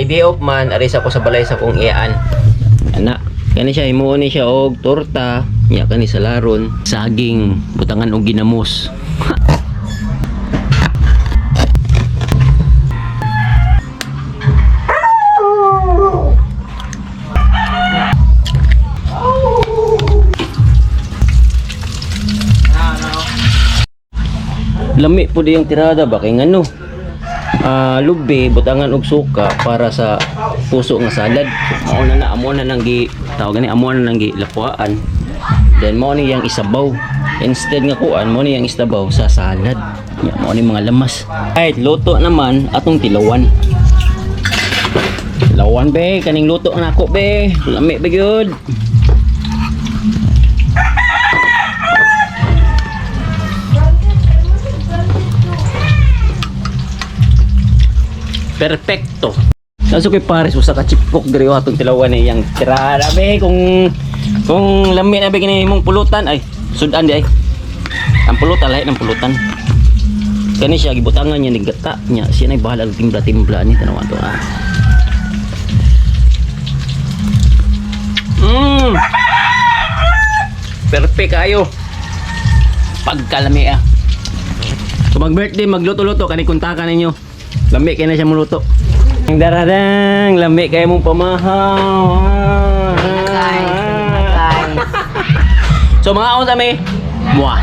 Kay day off man, ari sa ko sa balay sa kong iyaan. Ana, kani siya himuon ni siya og torta, nya kani sa laron, saging butangan og ginamos. Lami po di yung tirada ba kay ngano? Ah, lubi butangan og suka para sa puso nga salad. Mao na na amo na nang gi tawag gani amo na nang gi lapuan. Then mao ni yang isabaw. Instead nga kuan mao ni yang isabaw sa salad. Nya mao ni mga lamas. Ay, luto naman atong tilawan. Tilawan be, kaning luto na ako be. Lami be gyud. Perfecto. Kaso kay Paris usa ka chipkok diri oh, atong tilawan ni yang tirada be kung lami na be kini imong pulutan ay sudan di ay. Ang pulutan lahi ng pulutan. Kani siya gibutangan niya ni gata niya siya nay bahala og timpla-timpla ni tanawan to ah. Perfect kayo. Pagkalami ah. Kung mag-birthday, magluto-luto, kani kontakan ninyo. Lami kayo na siya muluto. Ang daradang, lami kayo mong pamahaw. Guys, guys. So mga on kami, muah.